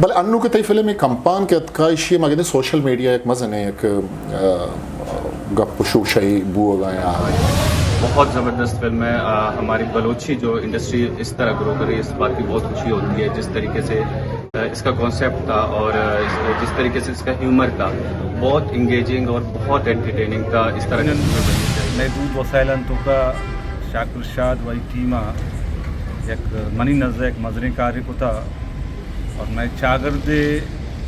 بلے انو کہ تئی فلم ءِ کمپان کہ اتکا، ایشی ءَ ما گندیں سوشل میڈیا یک مزنیں یک، آ، گپ و شوشے بوگا یا۔ بہت زبردست فلم ہے۔ آ، ہماری بلوچی جو انڈسٹری اس طرح گرو کر رہی ہے، اس بات کی بہت خوشی ہوتی ہے۔ جس طریقے سے، آ، اس کا کانسیپٹ تھا اور، آ، اس، جس طریقے سے اس کا ہیومر تھا، بہت انگیجنگ اور بہت انٹرٹیننگ تھا۔ اس طرح کی فلمیں بننی چاہیے۔ محدود وسائلاں توکا شاکر شاد و آئی ٹیم ءَ یک منی نزا یک مزنیں کارے کتا اور مئے چاگرد ءَ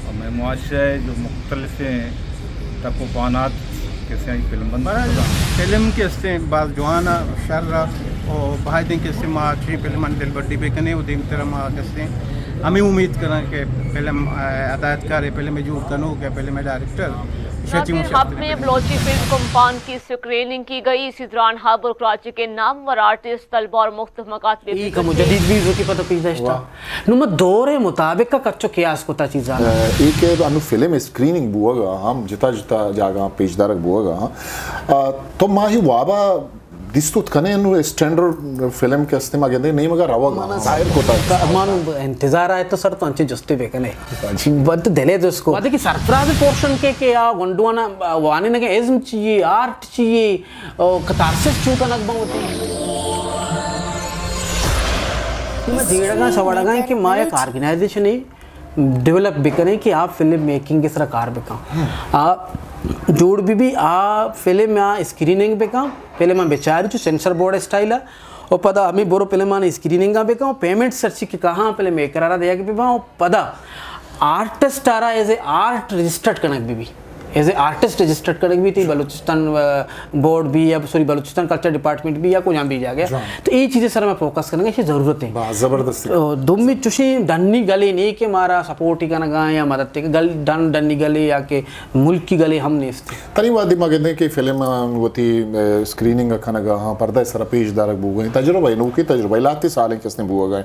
اور مئے معاشرہ ءِ جو مختلفیں تک و پانات کسے آئی فلم بند بہرحال، کتا۔ فلم کہ استیں باز جوان ءَ، شر ءَ، او باید ایں کہ استیں ما چین فلم ءَ دلبڈی بکنیں و دیمتر ءَ ما کہ استیں ہمے امید کناں کہ فلم ءِ ہدایت کار، فلم ءِ جوڑ کنوک ءُ فلم ءِ ڈائریکٹر شچی ناصر، مشرف حب میں بلوچی فلم کمپان کی اسکریننگ کی گئی۔ اسی دوران ہب اور کراچی کے نامور آرٹسٹ، طلبہ اور مختلف مکاتب ای کمو جدید بھی کی پتہ پیش داشتا۔ واہ۔ نو ما دور مطابق کا کچو قیاس کتا چیزاں۔ اے کہ انو فلم اسکریننگ بوگا ہم جتا جتا جاگا پیش دارگ بوگا، آ، تو ماہی وابا دیستوت کنے انو اسٹینڈرڈ فلم کہ استیں ما گندے نہیں مگا روگا ظاہر کتا۔ من انتظار آئے تو سر تو انچے جستے بے کنے۔ بد دلے دس کو۔ وادے کی سرفراز پورشن کے کہ آ گنڈوانا وانے نگے ازم چیے، آرٹ چیے، او کتارسس چو کنگ بوتی۔ ما جیڑگا سوڑگا کہ ما یک آرگنائزیشن ڈیولپ بکنیں کہ آ فلم میکنگ سرا کار بکن۔ آ جوڑ بی بی آ فلم آ اسکریننگ بکن، فلم آ بچاری چو سینسر بورڈ اسٹائل آ، و پدا ہمیں برو فلم آن اسکریننگ آ بکن، پیمنٹ سرچی کہ کہاں فلم میکر آرا دیگ ببا، و پدا آرٹسٹ آرا ایز اے آرٹ رجسٹرڈ کنگ بی بی۔ ایز اے آرٹسٹ رجسٹرڈ کنگ بیت، بلوچستان، آ، بورڈ بی یا، سوری، بلوچستان کلچر ڈپارٹمنٹ بی یا کجام بی جاگہ۔ تو اے چیزیں سر میں فوکس کرنے کی ضرورت ہے۔ با، زبردست۔ آ، دومی چوشیں ڈنی گلے نہیں کہ مارا سپورٹ ہی کنگا یا مدد تے گل ڈن، ڈنی گلے یا کہ ملکی گلے ہم نیست۔ تنی وادی ما گندیں کہ فلم، آ، وتی، آ، اسکریننگ کنگا، ہاں، پردہ سر پیش دارگ بوگئے۔ تجربہ، نوکی تجربہ، لاتی سالیں کس نے بوگئے۔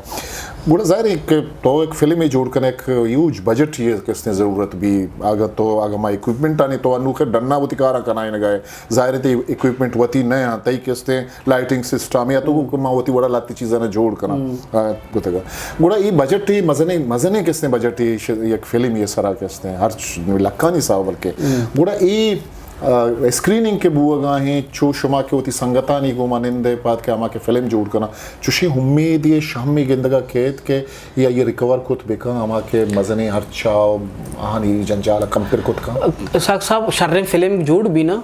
گڑا ظاہر ہے کہ تو ایک فلم جوڑ کنے ایک ہیوج بجٹ یہ کس نے ضرورت بھی۔ اگر تو، اگر ما اکوپمنٹ آنی تو انوکے ڈنا وتی کارا کنائے نگائے۔ ظاہر ہے تے اکوپمنٹ وتی نہ آں، تئی کس نے لائٹنگ سسٹم یا تو کہ ما وتی وڑا لاتی چیزاں نہ جوڑ کناں۔ آ، گتگا۔ گڑا ای بجٹ ای مزنے، مزنے کس نے بجٹ ای ش-، یک فلم یہ سرا کس نے ہر چ-، لکھانی سا بلکہ۔ گڑا ای آ، اسکریننگ کہ بوگا ہیں، چو شما کہ وتی سنگتانی گوما نندے پاد کہ ہما کہ فلم جوڑ کناں، چوشیں امیدے شہمے گندگا کیت کہ یا یہ ریکور کت بکن، ہما کہ مزنیں ہرچا و آہانی جنجال کمتر کت کن؟ اسحاق صاحب، شریں فلم جوڑ بی نا،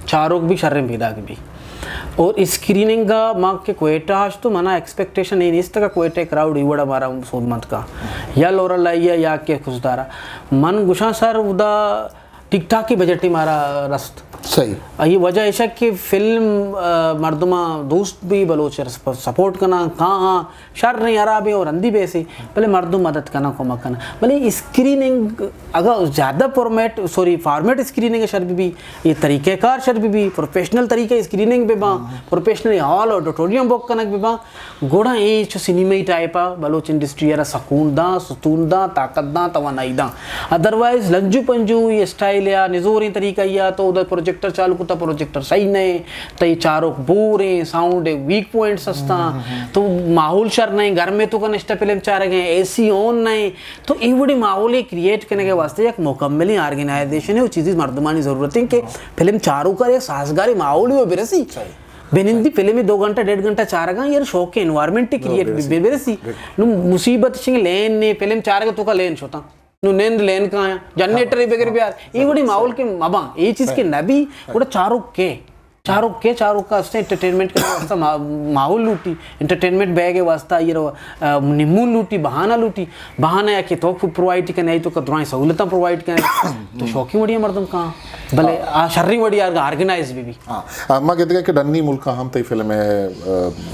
چاروک بی شریں پیداک بی۔ اور اسکریننگ ما کہ کوئٹہ ہشت تو منا ایکسپیکٹیشن اے نیست کہ کوئٹہ کراؤڈ ای وڑا مارا سود مند کا۔ یا لورا لائیا یا کہ خضدارا۔ من گشاں سر ادا ٹھیک ٹھاک ہی بجٹ ہی مارا رست۔ صحیح۔ آئی وجہ ایشا کہ فلم، آ، مردماں دوست بھی بلوچ رس-، سپورٹ کناں، کہاں ہاں، شر نہیں، ہرابیں اور رندی بیسے، بلے مردم مدد کناں، کمک کناں۔ بلے اسکریننگ اگر زیادہ فارمیٹ، سوری، فارمیٹ اسکریننگ شر بھی بھی، یہ طریقہ کار شر بھی بھی، پروفیشنل طریقہ اسکریننگ بھی باں، پروفیشنل ہال اور آڈیٹوریم بک کنگ بھی باں، گڑا اے چو سینیمائی ٹائپ ء بلوچ انڈسٹری ء را سکون داں، ستون داں، طاقت داں، توانائی داں۔ ادروائز لنجو پنجو ای اسٹائل یا نزوریں طریقہ یا تو ادھر پروجیکٹر چالو کتا، پروجیکٹر صحیح نہ، تئی چاروک بور ہیں، ساؤنڈ ویک پوائنٹس ہستاں، تو ماحول شر نہیں، گرمے تو کا نشتہ فلم چارگ ہیں، اے سی آن نہیں، تو ای وڑی ماحول کریئیٹ کرنے کے واسطے یک مکمل آرگنائزیشن ہے، وہ چیزیں مردمانی ضرورت ہے کہ فلم چارو کر ایک سازگاری ماحول ہی برسی۔ بنندی فلم دو گھنٹہ، ڈیڑھ گھنٹہ چارگا، یار شوق انوائرمنٹ کریئیٹ بے-، بے-، برسی۔ نو مصیبت شنگ لین نے، فلم چارگا تو کا لین شوتا۔ نو نند لین کا آیا، جنریٹر بگر بیار۔ یہ وڑی ماحول کے مباں، یہ چیز کے نبی، وڑا چاروک کے۔ چاروک کے، چاروک کا استے انٹرٹینمنٹ کا واسطہ ما-، ماحول لوٹی، انٹرٹینمنٹ بیگ واسطہ یہ رو، آ، نمون لوٹی، بہانہ لوٹی، بہانہ یا کہ تو پرووائڈ کنے، تو کا درائیں سہولتاں پرووائڈ کنے، تو شوقی وڑی مردم کہاں۔ بلے آ شریں وڑی آرگنائز بھی بھی۔ ہاں، آ، ما گندگا کہ ڈنی ملکاں ہم تئی فلم ء، آ،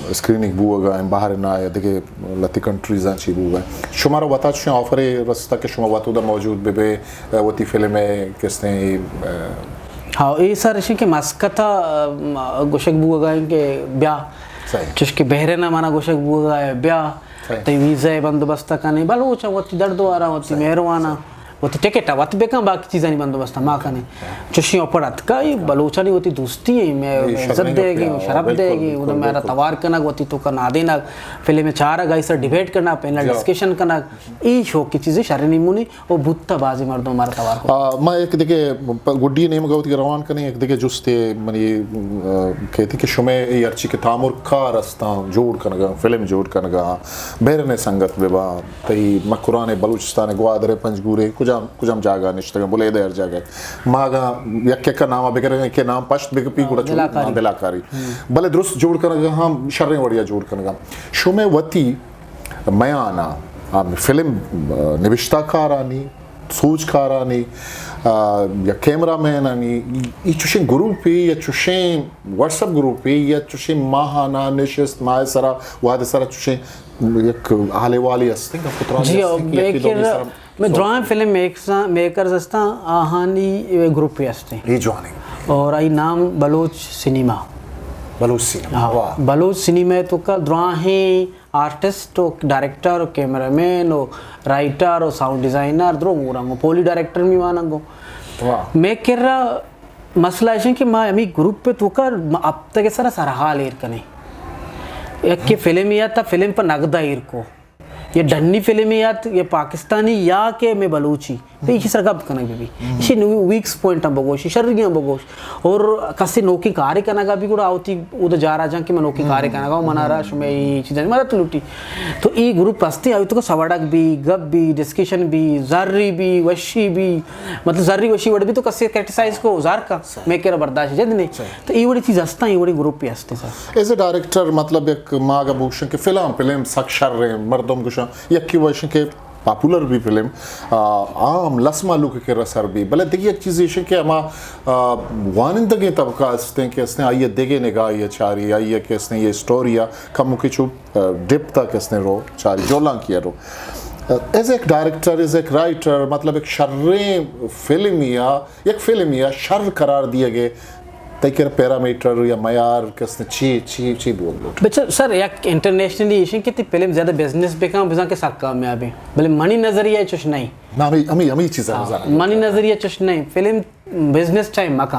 اسکریننگ بوگا ہیں، باہر نہ آئے، دگہ لتی کنٹریز آں چی بوگا ہیں۔ شمارا وتا چشیں آفرے رستا کہ شما وت اودا موجود بہ بے، آ، وتی فلم ء کستیں، آ، ہاں، اے سر اشیں کہ مسقط ء، آ، گوشگ بوگا ہیں کہ بیا۔ صحیح۔ چش کہ بحرین ء منا گوشگ بوگا ہے، بیا۔ صحیح۔ تئی ویزا ء بندوبست کنے، بلوچ وتی درد وارا، وتی مہروانا۔ وتی ٹکٹ ءَ وت بکن، باقی چیزانی بندوبست ما کنیں۔ چشیں آفر اتکا، اے بلوچانی وتی دوستی ایں، مئے اے عزت شریں دئیگی، گپے، ہاں، شرپ بالکل، دئیگی، بالکل، اودا مئے را بالکل۔ توار کنگ، وتی توکا نادینگ، فلم چارگ، آئی سر ڈیبیٹ کنگ، پینل جی۔ ڈسکشن کنگ، اے شوقی چیزیں شریں نمونے او بوتا، بازیں مردم مارا توار کو۔ آ، ما یک دگہ پ-، گڈی نیمگا وتی روان کنیں، یک دگہ جستے منی، آ، کہتی کہ شمے اے ہرچی کہ تامر کار استاں، جوڑ کنگا، فلم جوڑ کنگا، بیرنے سنگت ببا، تئی مکران، بلوچستان، گوادر، پنجگور، کجام، کجام جاگہ نشتگاں، بلیدہ ہر جاگہ۔ ما اگاں یک یک نام بگریں کہ نام پشت بکپی، گڑا چون بلاکاری۔ بلاکاری۔ بلے درست جوڑ کنگا ہم شریں وڑیا جوڑ کنگا۔ شمے وتی میان ءَ، آ، فلم، آ، نبشتہ کارانی، سوج کارانی، آ، یا کیمرہ مینانی، ای چوشیں گروپے یا چوشیں واٹس اپ گروپے یا چوشیں ماہانہ نشست، ماہ سرا، وہد سرا چوشیں یک حالے والے است انت، گپ و ترانی جی، است انت کہ میں یکے دومی کر-، سرا میں سوچ دراہیں فلم میکرز، میکرز استاں، آہانی گروپے است انت۔ اے جوانیں۔ اور آئی نام بلوچ سینما۔ بلوچ سینما، ہاں، واہ۔ بلوچ سینما توکا دراہیں آرٹسٹ و ڈائریکٹر و کیمرہ مین و رائٹر و ساؤنڈ ڈیزائنر درو گورنگو، پولی ڈائریکٹر می واننگو۔ واہ۔ مئے کرا مسئلہ ایش انت کہ ما ہمے گروپ ءِ توکا ہپتگ ءِ سرا سرحال ایر کنیں۔ یک کہ فلم یا تا فلم پہ نگدا ایر کو۔ یا ڈنی فلم یا تا یا پاکستانی یا کہ مئے بلوچی۔ پہ ایشی سر گپ کنگ بہ بی۔ ایشی نو-، ویکس پوائنٹ ہم بگوش، شرگی ہم بگوش۔ اور کسے نوکیں کارے کنگا بی گڑا آ وتی اودا جارا جان کہ من نوکیں کارے کنگا، و منارا شمئے ای چیزاں مدد لوٹی۔ تو ای گروپ ہستی، آئی توکا سوڑگ بی، گپ بی، ڈسکشن بی، زری بی، وشی بی، مطلب زری وشی وڑ بی تو کسے کرٹیسائز کو زار کا، مئے کرا برداشت جد نے۔ تو ای وڑی چیز ہستاں، ای وڑی گروپ ہی ہستے سر۔ ایز اے ڈائریکٹر مطلب یک ما اگہ بگوشن کہ فلاں فلم سک شر ہیں، مردم گوشن، یکی وشن کہ پاپولر بی فلم، آ، عام لس مہلوک ءِ کرا سر بی، بلے دگہ یک چیز ایش کہ ہما، آ، وانندگیں طبقہ استیں کہ استیں آئی ءَ دگہ نگاہے ءَ چاری، آئی ءَ کہ استیں یہ اسٹوری ءَ کموکے چو، آ، ڈیپتھ ءَ کہ استیں رو چاری، جولانکی ءَ رو۔ آ، as a director, as a writer, مطلب ایک شریں فلمی ءَ یک فلمے ءَ شر قرار دیگ ءَ تئی کرا پیرامیٹر یا معیار کس نے چی، چی، چی بوگ لوٹ؟ بچہ سر، یک انٹرنیشنلی ایشن کہ تئی فلم زیادہ بزنس بکن، بزاں کہ سک کامیاب ایں۔ بلے منی نظریہ چش نہیں۔ نہ، ہمیں، ہمیں، ہمیں چیز ہاں، منی نظریہ چش نہیں۔ فلم بزنس ٹائم مکن۔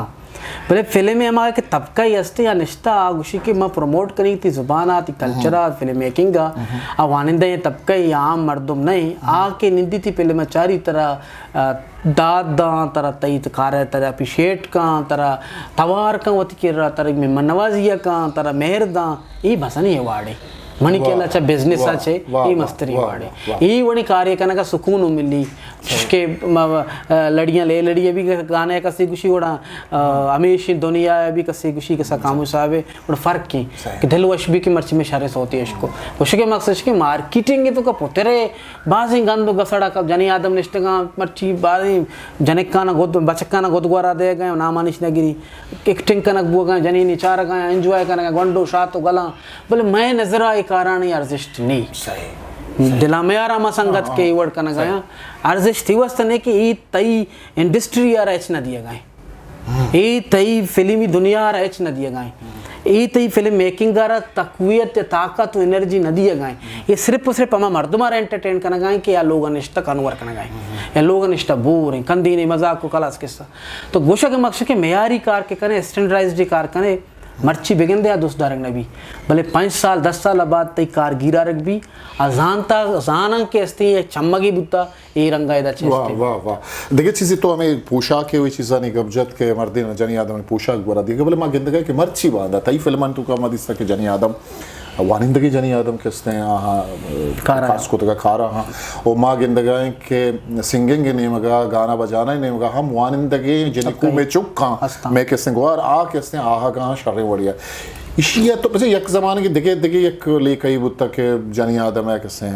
بلے فلم ہما کہ طبقہ ہی ہستے یا نشتہ آ گوشی کہ ما پروموٹ کنی تئی زبان آ، تئی کلچر آ، فلم میکنگ آ، آ وانندہ ایں طبقہ یا عام مردم نہیں۔ آ کہ نندی تئی فلم چاری ترا آ، داد داں، ترا تئی کار ءَ ترا اپریشیٹ کاں، ترا توار کاں، وتی کرا ترا مہمان نوازی ءَ کاں، ترا مہر داں، اے بزانیں ایوارڈے۔ منی خیال ءَ چہ بزنس ءَ چہ اے مستریں ایوارڈے۔ اے وڑیں کارے کنگ ءَ سکون ءَ ملی۔ چشکہ ما، آ، لڑیاں لے لڑی ءَ بھی گانا کسے گوشی وڑا، آ، ہمیشیں دنیا ءَ بھی کسے گوشی کہ سا کامو صاحب ءِ وڑا فرق ایں کہ دل وش بی کہ مرچی میں شریں سوتے اشکو۔ گوشگ ءِ مقصد اش کہ مارکیٹنگ ءِ توکا پترے بازیں گند و گسڑ ءَ جنیں آدم نشتگاں، مرچی بازیں جنکاناں گد، بچکاناں گد گورا دئیگ ءَ، نامانش نہ گری، ایکٹنگ کنگ بوگ ءَ، جنینی چارگ ءَ، انجوائے کنگ ءَ، گونڈو شات و گلاں۔ بلے مئے نظر ءَ اے کارانی ارزشت نی۔ دل ءَ میار ہما سنگت کہ اے وڑ کنگ ءَ آں۔ ارزشت اے واسطہ نے کہ اے تئی انڈسٹری ءَ را ہچ نہ دیگ ءَ ایں۔ اے تئی فلمی دنیا ءَ را ہچ نہ دیگ ءَ ایں۔ اے تئی فلم میکنگ ءَ را تقویت یا طاقت و انرجی نہ دیگ ءَ ایں۔ اے صرف و صرف ہما مردم ءَ را انٹرٹین کنگ ءَ ایں کہ یا لوگ ءَ نشتہ کنور کنگ ءَ ایں۔ یا لوگ ءَ نشتہ بور ایں، کندینے مزاک و کلاس قصہ۔ تو گوشگ ءِ مقصد کہ معیاری کار کہ کنئے، اسٹینڈرائزڈ کار کنئے، مرچی بگندے آ دوست دارگ نہ بی۔ بلے پنچ سال، دس سال ءَ بعد تئی کار گیرارگ بی، آ زانتا، زاناں کہ استیں یک چمگے بوتا، اے رنگ ءَ ادا چہ واہ، استیں۔ واہ، واہ۔ دگہ چیزے تو ہمے پوشاک ءِ وی چیزانی گپ جت کہ مردین جنی آدم پوشاک گورا دیگ، بلے ما گندگ ءَ کہ مرچی باندا تئی فلمانی توکا ما دیستا کہ جنی آدم، وانندگی جنی آدم کہ استیں آہاں کارا۔ خاص کتگا کارا ہاں۔ و ما گندگ ءَ کہ سنگنگ ءِ نیمگا، گانا بجانا ءِ نیمگا ہم وانندگیں جنکو مئے چکاں، مئے کہ استیں گوار آ کہ استیں آہگاں شریں وڑیا۔ ایشی ءَ تو بچے یک زمانگے دگہ، دگہ یک لیکہ ای بوتا کہ جنی آدم ءَ کسے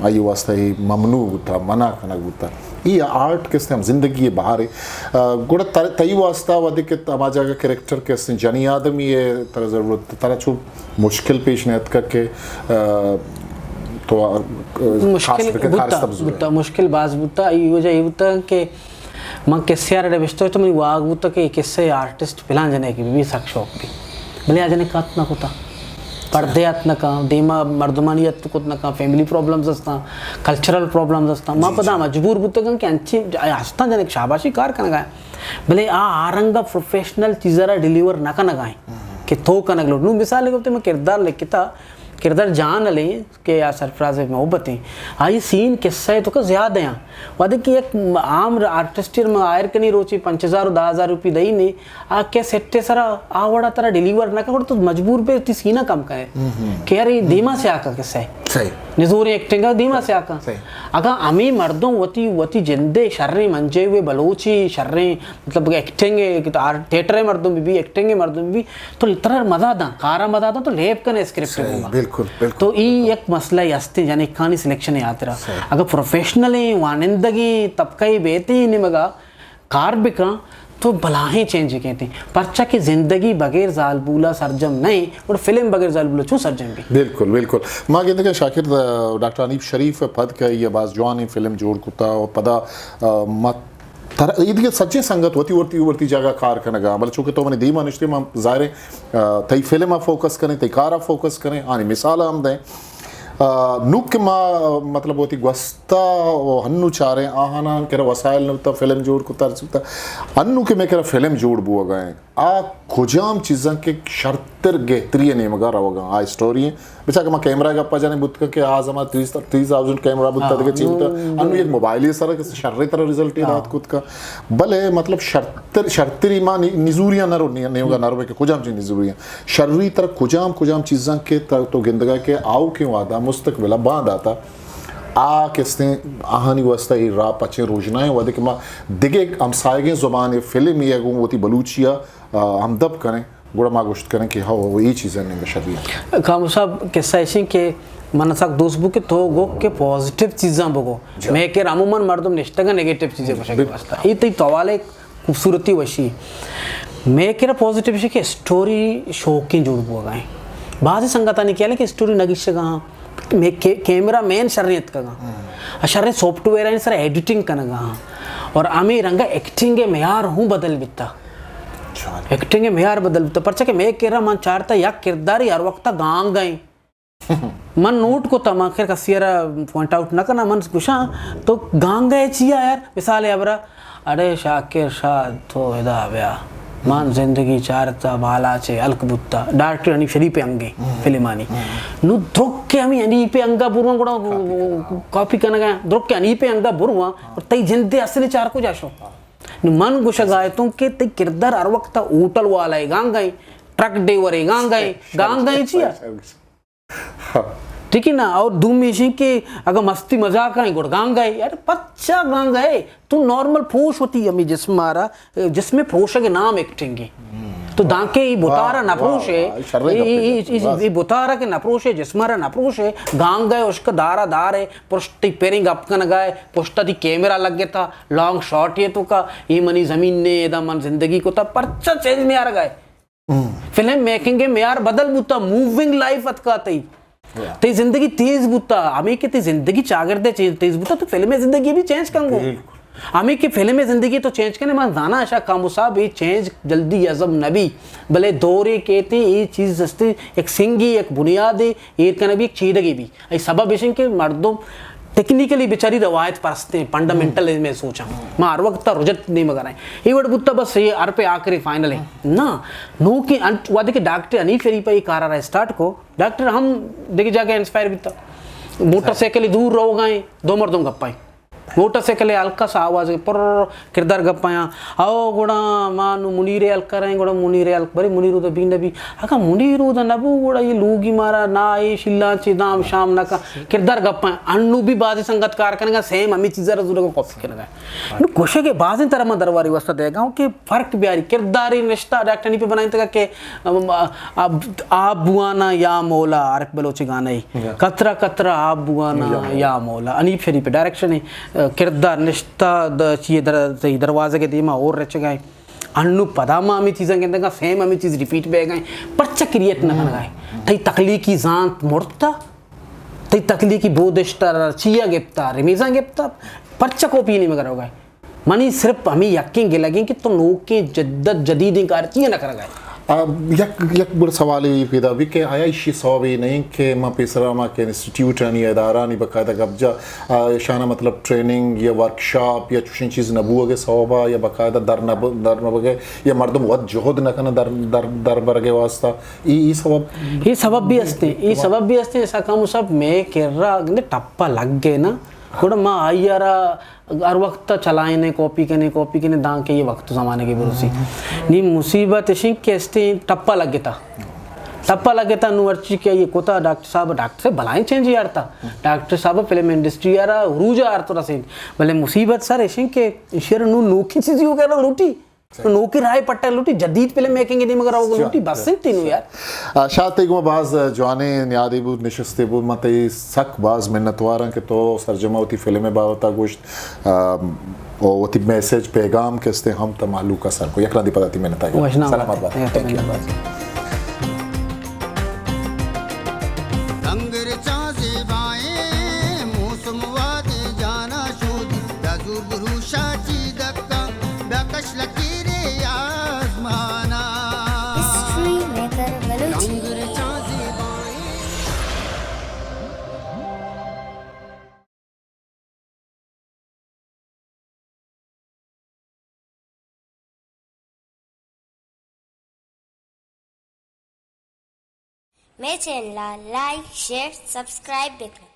آئی واسطہ ای ممنوع بوتا، منع کنگ بوتا۔ ای آرٹ کسے ہم زندگی ءِ بہارے۔ آ، گڑا تر-، تئی واسطہ وھدے کہ ہما جاگہ کریکٹر کسے جنی آدمی ءِ ترا ضرورت، ترا چو مشکل پیش نہ اتکا کہ، آ، تو، آ، مشکل کارست بوتا، بزور بوتا، مشکل باز بوتا۔ ای وجہ ای بوتا کہ من قصے ءَ را نبشتہ تو منی واہگ بوتا کہ اے قصہ ءِ آرٹسٹ پلان جنے کہ بی، بی سک شوق بی۔ بلے آ جنے کات نہ کتا۔ پردے ات نہ کن، دیما مردمانی ات کت نہ کن، فیملی پرابلمز ہستاں، کلچرل پرابلمز ہستاں۔ ما پدا مجبور بوتگاں کہ انچیں ہستاں جنک شاباشی کار کنگا، بلے آ آ رنگا پروفیشنل چیزا را ڈیلیور نہ کنگا ایں کہ تو کنگ لوٹ۔ نوں مثال گپتے، من کردار لکھتا، کردار جان علی کہ آ سرفراز محبت ایں، آئی سین قصہ تو کا زیادہ ہیں۔ وہدے کہ یک عام آرٹسٹ ما ہائر کنی، روچی پنچ ہزار و دہ ہزار روپی دئی نے، آ کہ سیٹ سرا آ وڑا ترا ڈیلیور نہ کر تو مجبور بے تی سینہ کم کرے کہ یار یہ دیما سے آکا قصہ ہے۔ نزوریں ایکٹنگ دیما سے آکا۔ اگاں ہمیں مردم وتی، وتی جندے شریں منجے ہوئے بلوچی شریں، مطلب ایکٹنگ ہے کہ تو آر-، تھیٹر ہے مردم بھی، ایکٹنگ ہے مردم بھی، تو ترا مزہ داں، کارا مزہ داں تو لیب کنے اسکرپٹ کو۔ بالکل، بالکل۔ تو ای یک مسئلہ ہی ہستے جنکانی سلیکشن ہاترا۔ اگر پروفیشنل ہیں، وانندگیں طبقہ ہی بیتے ہی نمگا کار بکاں تو بلاہیں چینج کیتے۔ پرچا کہ زندگی بغیر زالبولا سرجم نہیں اور فلم بغیر زالبولا چون سرجم بھی؟ بالکل، بالکل۔ ما گندگا شاکر، آ، ڈاکٹر حنیف شریف پد کہ یہ باز جوانیں فلم جوڑ کتا و پدا، آ، ما تر-، اے دگہ سجیں سنگت وتی ورتی ورتی جاگہ کار کنگا، بلے چونکہ تو منی دیما نشتے، ما ظاہر ہے، آ، تئی فلم ء فوکس کریں، تئی کار ء فوکس کریں، آنی مثال ہم دیں۔ آ، نوک کہ ما، مطلب، وتی گوستا و ہنو چاریں، آہانا کرا وسائل نہ بوتا، فلم جوڑ کتا رسوتا۔ ہنو کہ میں کرا فلم جوڑ بوگا ہیں، آ کجام چیزاں کہ شرتر گہتری نیمگا روگا، آ اسٹوری ہیں۔ بچا کہ ما کیمرہ گپا جانے بوت کہ آ زمان تیس، تیس تھاؤزنڈ کیمرہ بوتا، دگہ چی بوتا۔ انو یک موبائل سر کہ شر طرح رزلٹ دات کت کا۔ بلے مطلب شرتر، شرتری ما نی-، نزوریاں نہ رو، نی-، نیوگا نہ رو کہ کجام چیز نزوریاں۔ شری تر کجام، کجام چیزاں کہ تر تو گندگا کہ آؤ کہ وعدہ مستقبل باند آتا۔ آ کستیں آہانی واسطہ ای راہ پچیں روژنائیں وعدے کہ ما دگہ ہمسائگیں زبان فلم یا گوں وتی بلوچیا آ، ہمدپ کنیں، گڑا ما گوشت کنیں کہ ہو، ہو، اے چیزاں نیم شری ہیں۔ کامو صاحب، قصہ ایشیں کہ من سک دوست بو کہ تو گو کہ پازیٹیو چیزاں بگو۔ میں کہ عموماً مردم نشتگا نیگیٹیو چیزیں گوشگ واسطہ۔ اے تئی توال ایک خوبصورتی وشی۔ میں کہ پازیٹیو ایشیں کہ اسٹوری شوقیں جوڑ بوگا ہیں۔ بعض سنگتانی کیا کہ اسٹوری نگیشگا ہاں۔ میں کے-، کیمرہ مین شریں اتکگاں۔ آ شریں سافٹ ویئر آنی سر ایڈیٹنگ کنگا ہاں۔ اور ہمیں رنگا ایکٹنگ معیار ہوں بدل بیتا۔ ایکٹنگ معیار بدل بیتا۔ پرچا کہ میں کرا من چارتا یک کرداری ہر وقتا گانگ ہیں۔ من نوٹ کو تما خیر کسی را پوائنٹ آؤٹ نہ کنا، من گوشاں تو گانگ ہے چیا یار؟ مثال ہے ابرا، اڑے شاکر شاہ تو ادا بیا، من زندگی چارتا بالاچ ہلک بوتا، ڈائریکٹر حنیف شریف انگے فلمانی۔ نو درک کہ ہمیں حنیف انگا برواں گڑا کاپی کنگا، درک کہ حنیف انگا برواں، اور تئی جندے اصل چار کو جاشو۔ نو من گوشگا اتوں کہ تئی کردار ہر وقت ہوٹل والا ہے گانگا ہے، ٹرک ڈیور ہے گانگا ہے، گانگا ہے چیا؟ ٹھیک ہے نا؟ اور دومی ایشی کہ اگر مستی مذاق آئیں گڑ گانگا ہے، یار پچا گانگا ہے، تو نارمل پروش ہوتی ہمیں جسم آرا، جسم پروشگ نام ایکٹنگ ہے۔ تو دانکہ یہ بتارا نہ پروش ہے، یہ بتارا کہ نہ پروش ہے، جسم آرا نہ پروش ہے، گانگا ہے، اشک دارا دار ہے، پرشتی پیرنگ اپ کنگا ہے، پشتا دی کیمرہ لگ گیا تھا، لانگ شاٹ یہ تو کا، یہ منی زمین نے، ادا من زندگی کو تھا، پرچا چینج نہیں آ رہا ہے۔ فلم میکنگ ء معیار بدل بوتا، موونگ لائف اتکا تئی۔ تئی زندگی تیز بوتا، ہمیں کہ تئی زندگی چاگرد ء چیز تیز بوتا، تو فلم ء زندگی بھی چینج کن گو۔ ہمیں کہ فلم ء زندگی تو چینج کنے، من زانا اشا کامو صاحب، یہ چینج جلدی ہضم نہ بی، بلے دورے کیتے یہ چیز ہستے، یک سنگی، یک بنیادے، ایر کنے بھی، یک چیدگی بھی۔ ای سبب ایشن کہ مردم ٹیکنیکلی بیچاری روایت پرستیں، فنڈامنٹل میں سوچاں۔ ما ہر وقت رجت نہیں مگر ہیں۔ یہ وڑ بوتا بس یہ ہر پہ آخری فائنل ہے۔ نا، نو کہ انت وعدے کہ ڈاکٹر حنیف شریف یہ کارا را اسٹارٹ کو، ڈاکٹر ہم دیکھ جا کے انسپائر بیتا۔ موٹر سائیکل دور رو گئے، دو مردم گپائیں۔ موٹر سائیکل ء ہلکا سا آواز ء پر کردار گپایاں۔ او گڑا ما نو منیر ء ہلک کریں، گڑا منیر ء ہلک برے، منیر اودا بی نہ بی۔ اگاں منیر اودا نہ بو، گڑا یہ لوگی مارا نا اے شیلان چی دام شام نہ کا کردار گپایاں۔ انو بھی بازی سنگت کار کنگا، سیم ہمیں چیزا را زورگا کاپی کنگا۔ نو گوشے کہ بازیں طرح ما درواری واسطہ دے گا کہ فرق بیاری کرداری نشتہ ڈاکٹر نی پہ بنائیں تک کہ ام، آب، آب بوانا یا مولا، عارف بلوچ گانا ہے۔ قطرہ قطرہ آب بوانا یا مولا۔ حنیف شریف ڈائریکشن ہے، کردار نشتہ د-، چیئے در-، تئی دروازے کے دیما اور رچگا ہے۔ انو پدا ما ہمیں چیزاں گندگا، سیم ہمیں چیز ریپیٹ بہ گئے۔ پرچہ کریٹ نہ کنگا ہے۔ تئی تخلیقی زانت مرتا، تئی تخلیقی بودشتہ چیا گپتا، رمیزاں گپتا، پرچہ کاپی نہیں مگر ہوگا ہے۔ منی صرف ہمیں یقین گلگیں کہ تو نوکیں جدت جدیدیں کار چیئے نہ کرگا ہے۔ آ، یک، یک گڑا سوالے پیدا بی کہ آیا ایشی سوب اے نہ انت کہ ما پیسرا ما کہ انسٹیٹیوٹ آنی، ادارہ آنی باقاعدہ گپ جا، آ، ایشانا مطلب ٹریننگ یا ورکشاپ یا چوشیں چیز نہ بوگ ءِ سوبا یا باقاعدہ در نہ ب-، در نہ بگے یا مردم وت جہد نہ کنن در، در، در برگ ءِ واسطہ؟ ای، ای سبب؟ ای سبب بھی ہستے، ای سبب بھی ہستے، ایسا کم سب میں کرا نے ٹپا لگ گئے نا، گڑا ما آئی آرا ہر وقت چلائینے، کاپی کنے، کاپی کنے، داں کہ یہ وقت زمانے کے بروسی۔ نی مصیبت اشیں کہ استے ٹپا لگتا۔ ٹپا لگتا، نو ہرچی کہ یہ کوتا ڈاکٹر صاحب، ڈاکٹر سے بلائیں چینج یارتا۔ ڈاکٹر صاحب فلم انڈسٹری آرا عروج آرت رسید۔ بلے مصیبت سر اشیں کہ شیر نو نوکی چیزی ہو گیا لوٹی۔ تو نوکی رائے پٹا لوٹی، جدید فلم میکنگ دی مگر وہ لوٹی، بس انت نو یار۔ آ، شاد، تئی گوں باز جوانیں نیادے بود، نشستے بود۔ من تئی سک باز منتواراں کہ تو سرجم وتی فلم ءِ بابت ءَ گوشت، آ، و وتی میسج، پیغام کہ استے ہم تا مہلوک ءَ سر کو۔ یک رندی پدا تئی منت ءَ گراں۔ وشنام سلامت بات۔ بات۔ Thank you. منت بات۔ رنگ رچاں زیبائیں موسم وادیں جانا شودی، دزور بروشا چی دکا، بکش لکیرے آزمانا۔ History maker Balochi. رنگ رچاں زیبائیں۔ مئے چینل ءَ لائک، شیئر، سبسکرائب بہ کن۔